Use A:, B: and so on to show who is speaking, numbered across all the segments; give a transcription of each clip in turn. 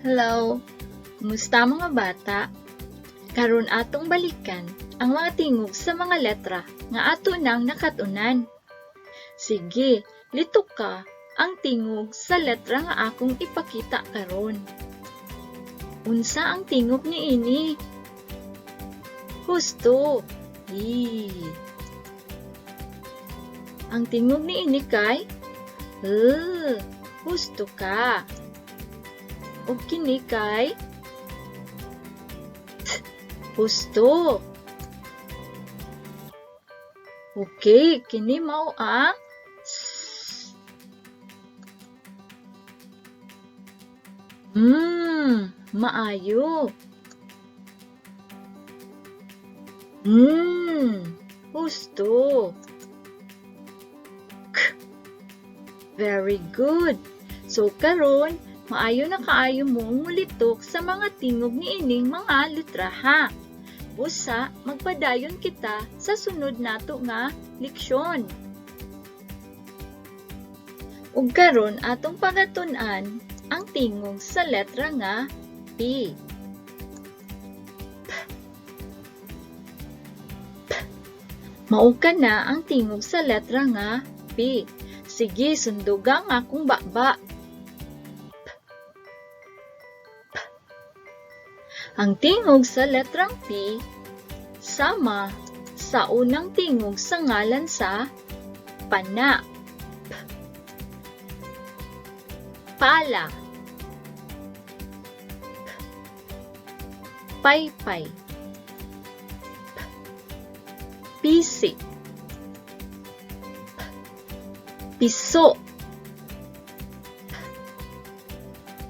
A: Hello! Kumusta mga bata? Karon atong balikan ang mga tingog sa mga letra nga ato nang nakatunan. Sige, litok ka ang tingog sa letra nga akong ipakita karon. Unsa ang tingog niini? Husto! E. Ang tingog niini kay L. Husto ka. Ug kini kay T. Husto. Okay, kini mao ang S. Maayo. Husto. K. Very good. So karon, maayo na kaayo mo mulitok sa mga tingog niining mga litraha. Busa, magpadayon kita sa sunod nato nga leksyon. Ug karon atong pagatun-an ang tingog sa letra nga P. P. P. Mao ka na ang tingog sa letra nga P. Sige, sunduga ang akong baba. P. P. Ang tingog sa letrang P sama sa unang tingog sa ngalan sa pana. P. Pala. P. Paypay. P. Pisi. P. Piso. P.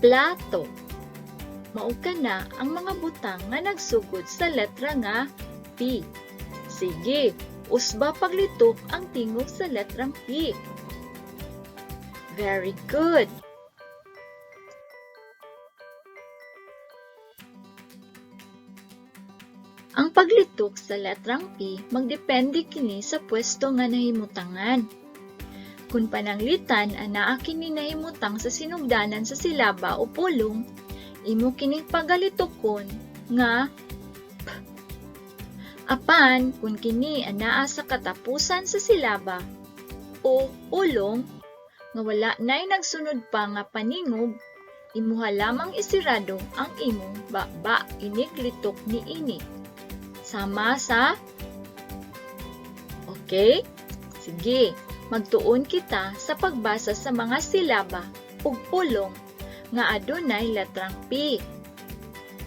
A: Plato. Mao ka na ang mga butang nga nagsugod sa letra nga P. Sige, usba paglitok ang tingog sa letrang P. Very good! Ang paglitok sa letrang P magdepende kini sa pwesto nga nahimutangan. Kung pananglitan anaa kini nahimutang sa sinugdanan sa silaba o pulong, imo kining pagalitokon nga P. Apan kung kini anaa sa katapusan sa silaba o pulong nga wala nay nagsunod pa nga paningog, imuha lamang isirado ang imong baba iniglitok niini. Sama sa Okay? Sige, magtuon kita sa pagbasa sa mga silaba ug pulong nga adunay letrang P.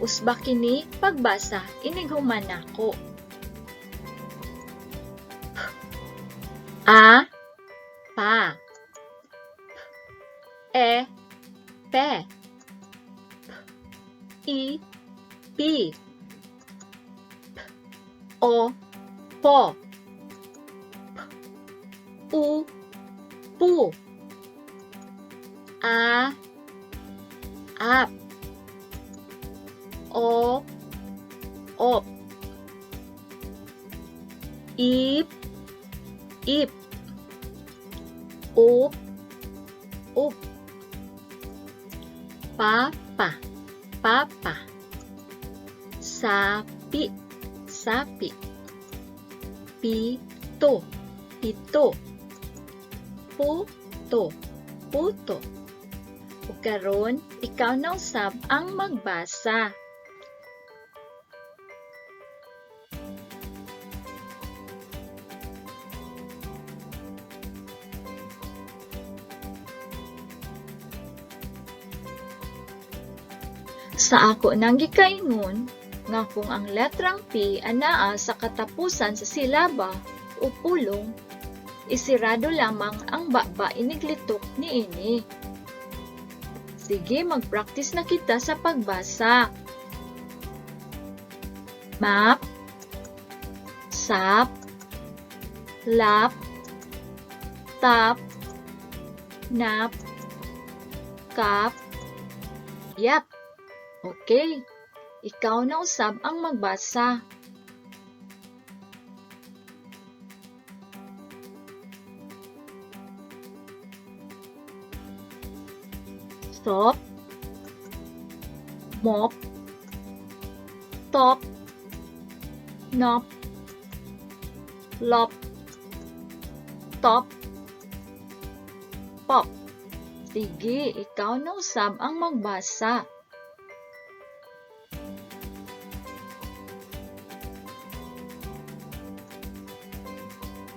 A: Usba kini pagbasa inig human nako. P. A. Pa. P. E. Pe. P. I. Pi. P. O. Po. P. U. Pu. A. Ap. O. Op. Ip. Ip. Up. Up. Pa. Pa. Papa. Sapi. Sapi. Pito. Pito. Puto. Puto. Ug karon, ikaw na usab ang magbasa. Sa ako nang gikaingon, nga kung ang letrang P anaa sa katapusan sa silaba o pulong, isirado lamang ang baba iniglitok niini. Sige, mag-practice na kita sa pagbasa. Map, sap, lap, tap, nap, kap, yap. Okay, ikaw na usab ang magbasa. Sop, Mop, top, nop, lop, top, pop. Sige, ikaw na usab ang magbasa.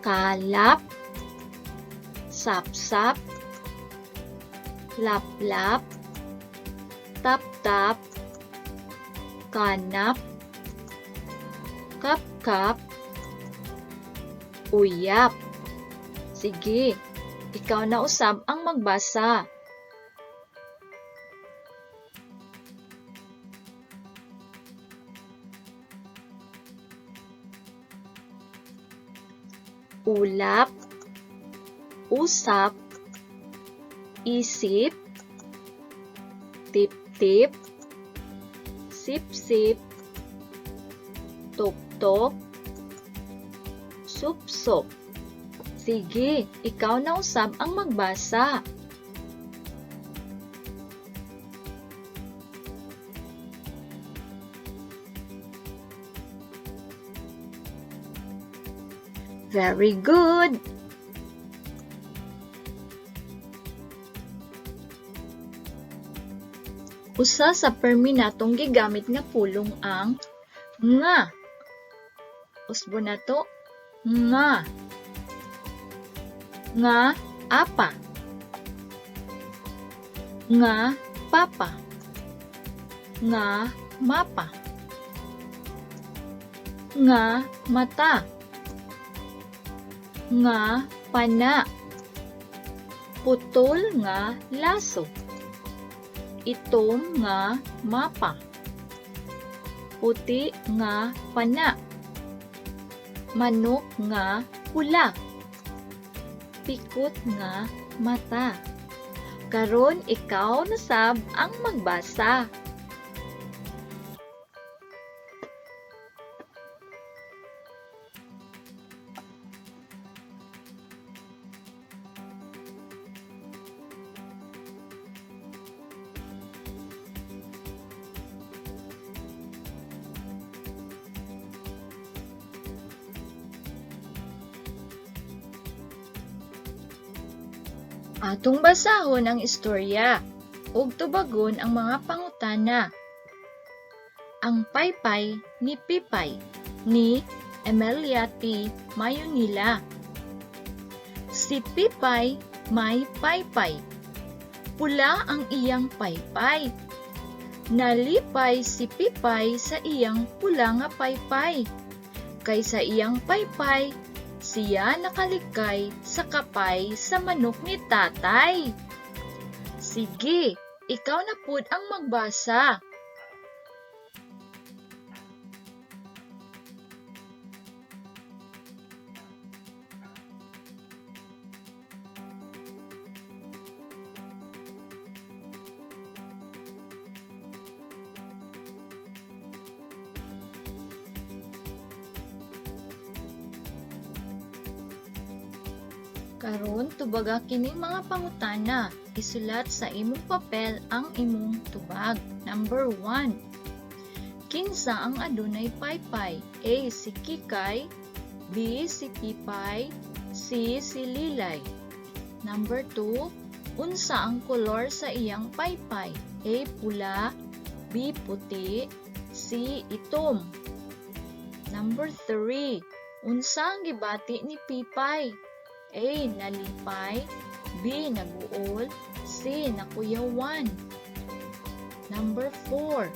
A: Kalap, sapsap, laplap, tap-tap, kanap, kapkap, uyap. Sige, ikaw na usab ang magbasa. Ulap, usap, isip, tip-tip, sip-sip, tok-tok, sup-sup. Sige, ikaw na usab ang magbasa. Very good! Usa sa permi natong gigamit nga pulong ang nga. Usbo nato, nga. Nga apa. Nga papa. Nga mapa. Nga mata. Nga pana. Putol nga laso. Itom nga mapa. Puti nga pana. Manok nga pula. Pikot nga mata. Karon ikaw na sab ang magbasa. Atong basahon ang istorya ug tubagon ang mga pangutana. Ang Paypay ni Pipay ni Emilia T. Mayonila. Si Pipay may paypay. Pula ang iyang paypay. Nalipay si Pipay sa iyang pula nga paypay. Kay sa iyang paypay, siya nakalikay sa kapay sa manok ni tatay. Sige, ikaw na pud ang magbasa. Karon tubaga kining mga pangutana. Isulat sa imong papel ang imong tubag. Number 1. Kinsa ang adunay paypay? A. Si Kikay, B. Si Pipay, C. Si Lilay. Number 2. Unsa ang kolor sa iyang paypay? A. Pula, B. Puti, C. Itom. Number 3. Unsa ang gibati ni Pipay? A. Nalipay, B. Naguol, C. Nakuyawan. Number 4.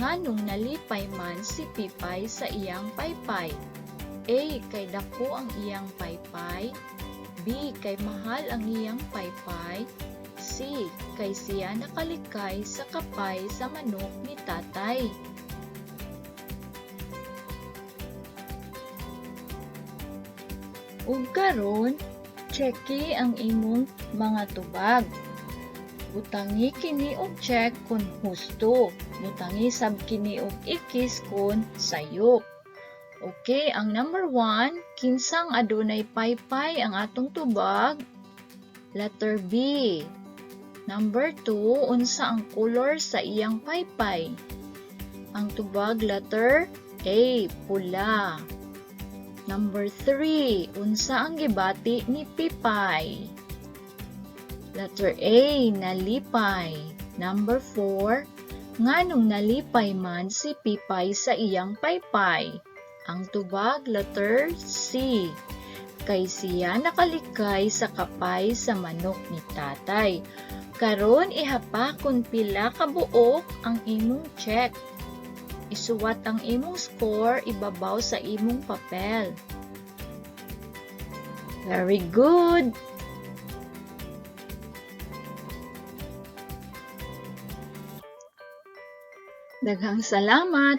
A: Nganong nalipay man si Pipay sa iyang paypay? A. Kay dako ang iyang paypay, B. Kay mahal ang iyang paypay, C. Kay siya nakalikay sa kapay sa manok ni tatay. Ug karon, checki ang imong mga tubag. Butangi kini og check kun husto. Butangi sab kini og ikis kun sayop. Okay, ang number 1, kinsang adunay paypay ang atong tubag? Letter B. Number 2, unsa ang color sa iyang paypay? Ang tubag, letter A, pula. Number 3, unsa ang gibati ni Pipay? Letter A, nalipay. Number 4, nganong nalipay man si Pipay sa iyang paypay? Ang tubag, letter C. Kay siya nakalikay sa kapay sa manok ni tatay. Karon, ihapa kung pila ka buok ang imong check. Isuwat ang imong score ibabaw sa imong papel. Very good! Daghang salamat.